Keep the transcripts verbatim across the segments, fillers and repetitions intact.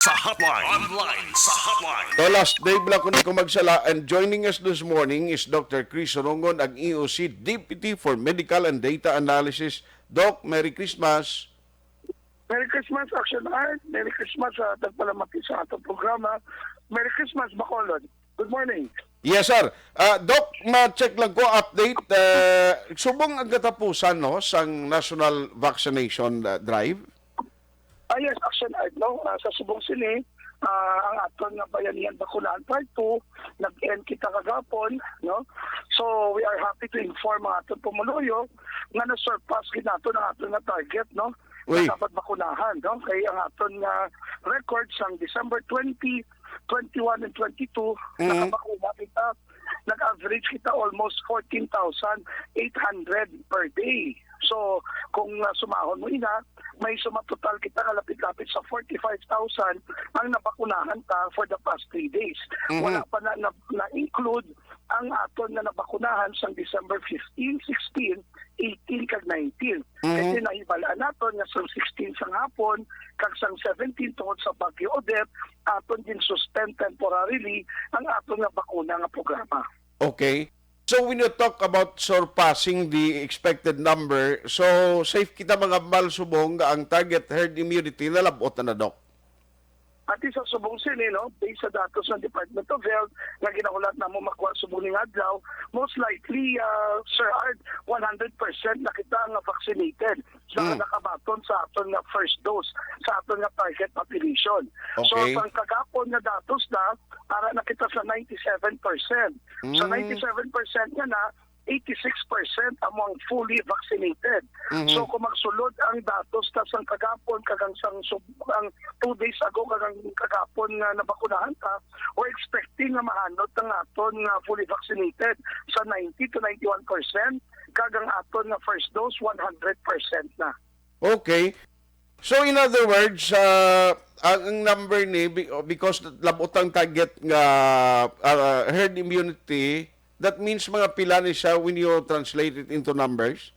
Sa hotline. Online sa hotline. Tolas, Dave Lacunico magsala, and joining us this morning is Doctor Chris Rongon, ang E O C Deputy for Medical and Data Analysis. Doc, Merry Christmas. Merry Christmas, Action Art. Merry Christmas sa tagpalamati sa atong programa. Merry Christmas, Bacolod. Good morning. Yes, sir. Ah, Doc, ma-check lang ko update. Ah, subong ang katapusan, no, sang national vaccination, ah, drive? Ah, yes, Action Art, no? Ah, sa subong sini, ah, ang aton nga Bayanihan Bakunahan Part two, nag-end kita kagapon, no? So, we are happy to inform ang aton pumuluyo nga na-surpass gid naton ang aton nga target, no? Uy. Nga dapat bakunahan, no? Kay ang aton nga record sang December twenty, twenty-one, and twenty-two, Mm. nakabakuna kita, nag-average kita almost fourteen thousand eight hundred per day. So, kung, ah, sumahon mo ina, may sumatotal kita nga lapit-lapit sa forty-five thousand ang nabakunahan ta for the past three days. Mhm. Wala pa na, na, na-include ang aton nga nabakunahan sang December fifteen, sixteen, eighteen, kag nineteen. Mhm. Kasi nahibal-an naton nga sang sixteen sang hapon kag sang seventeen tungod sa Bagyo Odette, aton gin-suspend temporarily ang aton nga bakuna nga programa. Okay. So when you talk about surpassing the expected number, so safe kita mga mal subong nga ang target herd immunity nalab-ot na na, Doc? Ati sa subong sini, no, based sa datos ng Department of Health nga ginahulat namo makuha subong ning adlaw, most likely, ah, Sir Art, one hundred percent na kita nga vaccinated sa Mm. nakabaton sa aton nga first dose, sa aton nga target population. So, Okay. sa kagapon nga datos na, ara na kita sa ninety-seven percent. Sa Mm. ninety-seven percent nga na, eighty-six percent amo ang fully vaccinated. Mhm. So, kung magsulod ang datos ta sang kagapon kag ang sang sub-, ang two days ago kag ang kagapon nga nabakunahan ta, we're expecting nga mahanot ang aton nga fully vaccinated sa ninety to ninety-one percent, kag ang aton nga first dose, one hundred percent na. Okay. So, in other words, ah, ang, ang number ni, be-, because labot ang target nga, ah, herd immunity, that means mga pila ni siya when you translate it into numbers?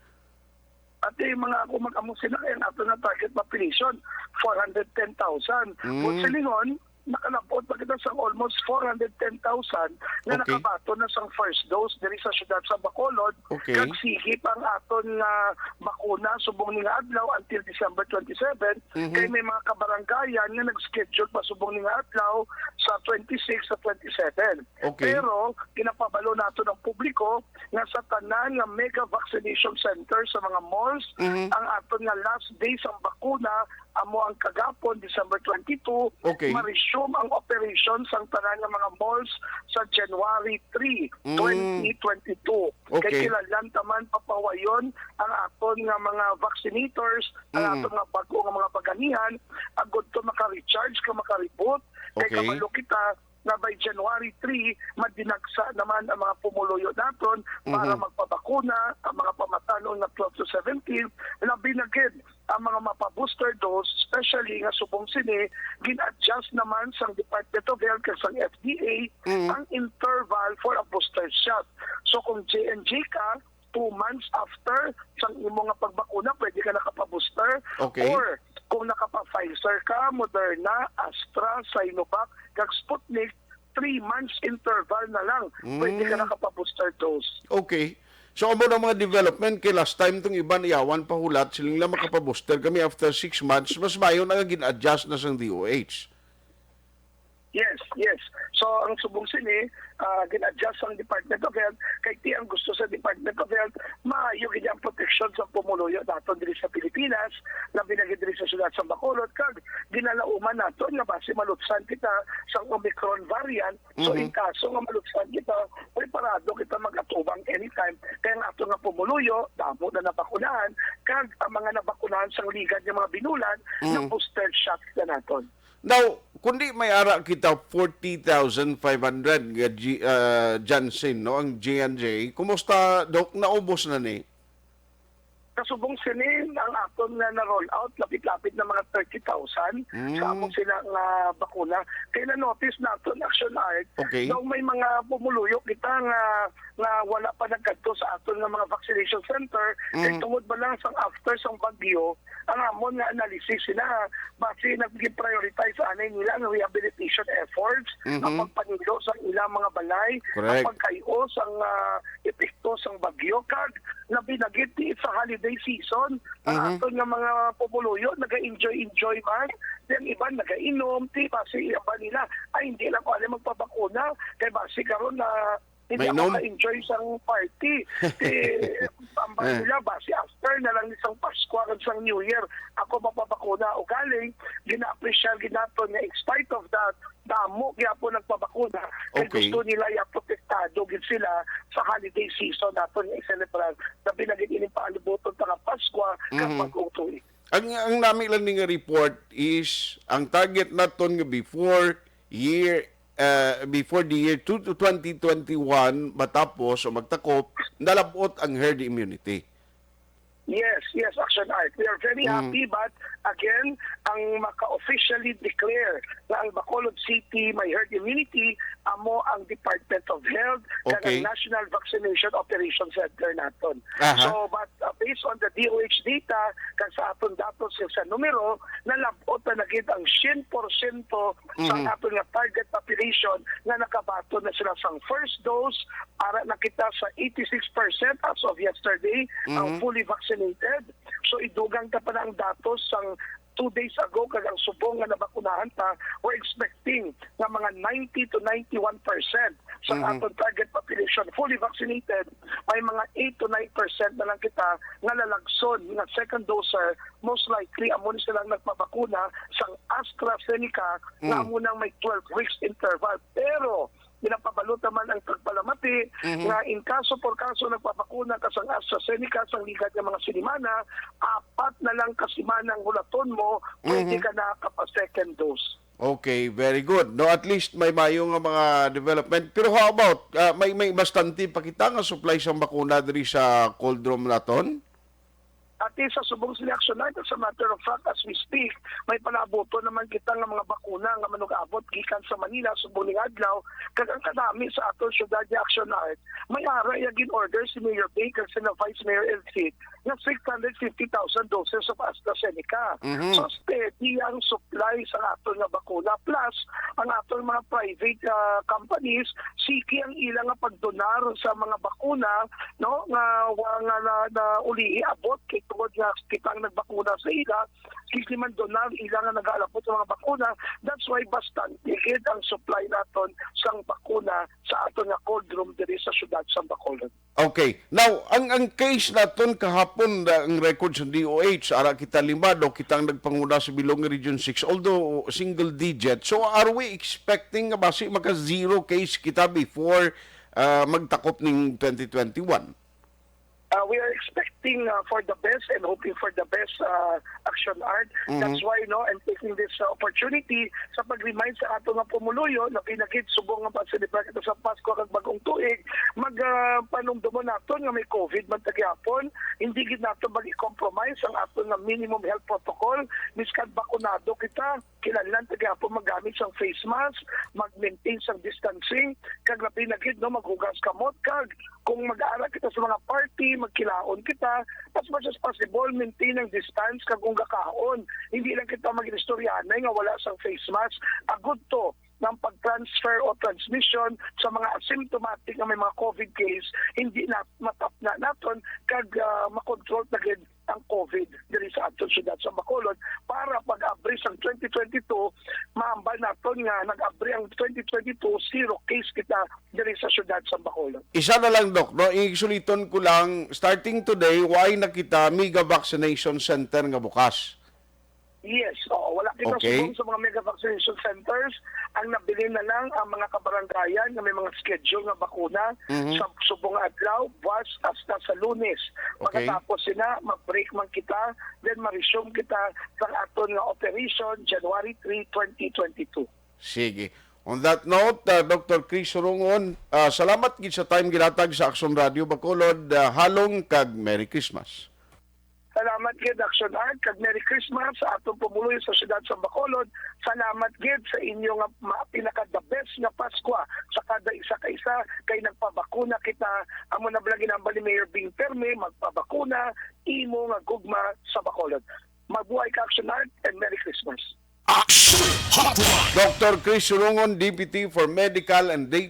Ati mga ako mag-amo sila kaya nato na target population, four hundred ten thousand. Mm. Kung silingon, nakalabot pa kita sa almost four hundred ten thousand na Okay. nakabaton na sang first dose diri sa siyudad sa Bacolod. Okay. Kag sige pa ang aton nga bakuna subong ni nga adlaw until December twenty-seven, Mhm. kay may mga kabarangayan nga nag-schedule pa subong ni nga adlaw sa twenty-six sa twenty-seven. Okay. Pero ginapabalo nato ng publiko nga sa tanan nga mega vaccination center sa mga malls, Mhm. ang aton nga last day sang bakuna amo ang kagapon, December twenty-two, Okay. ma-resume ang operation sang tanan nga mga malls sa January three, Mm. twenty twenty-two. Okay. Kay kinahanglan ta man papahuwayon ang aton nga mga vaccinators, ang Mm. aton nga bag-o nga mga baganihan, agud to maka-recharge ka, maka-reboot. Kay Okay. kabalo kita nga by January three, madinagsa naman ang mga pumuluyo naton para Mhm. magpabakuna, ang mga pamatanon nga twelve to seventeen, labi na gid ang mga mapa-booster dose, especially nga subong sini, gin-adjust naman sang Department of Health kag sang F D A Mhm. ang interval for a booster shot. So kung J and J ka, two months after sang imo nga pagbakuna, pwede ka nakapa-booster. Okay. Or kung nakapa-Pfizer ka, Moderna, Astra, Sinovac, kag Sputnik, three months interval na lang, pwede ka Mm. nakapa-booster dose. Okay. So, amo na mga development, kay last time tong iban iyawan pahulat, siling lang makapa-booster kami after six months, mas mayo na nga gin-adjust na sang D O H. Yes, yes. So, ang subong sini, ah, gin-adjust ang Department of Health, kay ti ang gusto sa Department of Health, maayo gid ang proteksyon sa pumuluyo naton diri sa Pilipinas, labi na gid diri sa siyudad sa Bacolod, kag ginalauman naton nga basi malutsan kita sa Omicron variant. So, Mhm. in kaso nga malutsan kita, preparado kita mag-atubang anytime. Kay ang ato nga pumuluyo, damo na nabakunahan, kag ang mga nabakunahan sang ligad nga mga binulan, Mhm. na booster shot na naton. Now, kundi may ara kita forty thousand five hundred nga G-, ah, Janssen, no, ang J and J, kumusta, Doc? Naubos na ni? Kasubong sini ang aton nga na-roll out, lapit-lapit na mga thirty thousand Mm. sa among sila nga bakuna. Kay na-notice naton, Action Art, Okay. daw may mga pumuluyo kita nga, nga wala pa nagkadto sa aton nga mga vaccination center. Kay Mm. tungod ba lang sang after sang bagyo, ang amon nga analysis sila, basi nag-prioritize anay nila ang rehabilitation efforts, Mhm. ang pagpanilo sa ilang mga balay, Correct. ang pagkay-o sang, ah, epekto sang bagyo, kag labi na gid ti sa holiday season, ang Mhm. aton nga mga pumuluyo naga-enjoy-enjoy man, ang iban nagainom, ti basi ang iban nila, "Ay, hindi lang ko ani magpabakuna, kay basi karon na hindi ako Mainom? ka-enjoy sang party." Ti, ang iban Eh. nila, basi after na lang ni sang Pasko kag sang New Year, ako mapabakuna. Ugaling, gina-appreciate gid naton nga in spite of that, damo gyapon nagpabakuna, kay Okay. gusto nila ya protektado gid sila sa holiday season naton nga i-celebrate. Labi na gid ining paalibuton pa nga Pasko kag Mhm. Bag-ong Tuig. Ang, ang nami lang ni nga report is ang target naton nga before year, uh, before the year two to twenty twenty-one matapos o magtakop, nalabot ang herd immunity. Yes, yes, Action Art. We are very Mm. happy, but again, ang maka-officially declare nga ang Bacolod City may herd immunity, amo ang Department of Health kag Okay. ang National Vaccination Operation Center naton. Aha. So, but, uh, based on the D O H data, kag sa aton datos sa numero, nalab-ot na na gid ang syen porsyento sa Mhm. aton nga target population nga nakabaton na sila sang first dose. Ara na kita sa eighty-six percent as of yesterday, ang Mhm. fully vaccinated. So, idugang ta pa na ang datos sang two days ago kag ang subong nga nabakunahan ta, we're expecting nga mga ninety to ninety-one percent sa Mhm. aton target population fully vaccinated. May mga eight to nine percent na lang kita nga lalagson nga second doser, most likely amo ni silang nagpabakuna sang AstraZeneca nga Mhm. amo nang may twelve weeks interval. Pero ginapabalo naman ang tagpalamati Mhm. nga in kaso por kaso nagpabakuna ka sang AstraZeneca sang ligad nga mga sinimana, apat na lang ka simana ang hulaton mo, pwede Mhm. ka na kapa-second dose. Okay, very good. No, at least may mayo nga mga development. Pero how about, ah, may, may bastante pa kita nga supply sang bakuna diri sa cold room naton? Ati sa subong sini, Action Art, as a matter of fact, as we speak, may palabuton naman kita nga mga bakuna nga manug-abot gikan sa Manila subong ning adlaw, kag ang kadami sa aton syudad ni, Action Art, may ara ya gin-order si Mayor Ping kag sina Vice Mayor Elcid nga six hundred fifty thousand doses of AstraZeneca. Mhm. So, steady ang supply sa aton nga bakuna. Plus, ang aton mga private, ah, companies, sige ang ila nga pagdonar sa mga bakuna, no, nga wa nga na, na ulihi abot kay tungod nga kita ang nagbakuna sa ila, sige man donar ila nga nagaalabot sa mga bakuna. That's why bastante gid ang supply naton sang bakuna sa aton nga cold room diri sa siyudad sa Bacolod. Okay. Now, ang, ang case naton kahapon, uh, ang record sa D O H, ara kita lima, daw kita ang nagpanguna sa bilog nga Region six, although single digit. So, are we expecting nga basi maka zero case kita before, uh, magtakop ning twenty twenty-one? Uh, we are expecting, uh, for the best and hoping for the best, uh, Action Art. Mhm. That's why, no, I'm taking this, uh, opportunity sa pag-remind sa ato nga pumuluyo na pinagid subong nga pag-celebrate kita sa Pasko kag Bag-ong Tuig, mag, ah, panumdumon naton nga may COVID man ta gihapon, hindi gid nato mag-compromise ang aton nga minimum health protocol, miskan bakunado kita, kinahanglan ta gihapon maggamit sang face mask, mag-maintain sang distancing, kag labi na gid, no, maghugas kamot, kag kung mag-ara kita sa mga party, magkilaon kita, as much as possible, maintain ang distance, kag kung gakaon, hindi lang kita mag-istoryanay nga wala sang face mask, agud to ng pag-transfer o transmission sa mga asymptomatic nga may mga COVID case, hindi na matapna naton kag, ah, makontrol na gid ang COVID diri sa aton syudad sa Bacolod para pag-abri sang twenty twenty-two, maambal naton nga nag-abri ang twenty twenty-two, zero case kita diri sa syudad sa Bacolod. Isa na lang, Doc, no? Igsuliton ko lang, starting today, why na kita mega vaccination center nga bukas? Yes, oo. Wala kita Okay. subong sa mga mega vaccination centers. Ang nabilin na lang ang mga kabarangayan nga may mga schedule nga bakuna Mhm. sa subong nga adlaw, buwas hasta sa Lunes. Okay. Pagkatapos sina, mag-break man kita, then ma-resume kita sa aton nga operation January three, twenty twenty-two. Sige. On that note, uh, Doctor Chris Surungon, uh, salamat gid sa time ginatag sa Aksyon Radio Bacolod. Uh, halong kag Merry Christmas. Salamat gid, Action Art, kag Merry Christmas sa atong pumuluyo sa siyudad sa Bacolod. Salamat gid sa inyo nga ma- pinaka the best nga Paskwa sa kada isa ka isa, kay nagpabakuna kita. Amo na bala ginambal ni Mayor Bing Perme, magpabakuna, imo nga gugma sa Bacolod. Mabuhay ka, Action Art, and Merry Christmas. Action Hotline. Doctor Chris Surungon, Deputy for Medical and Day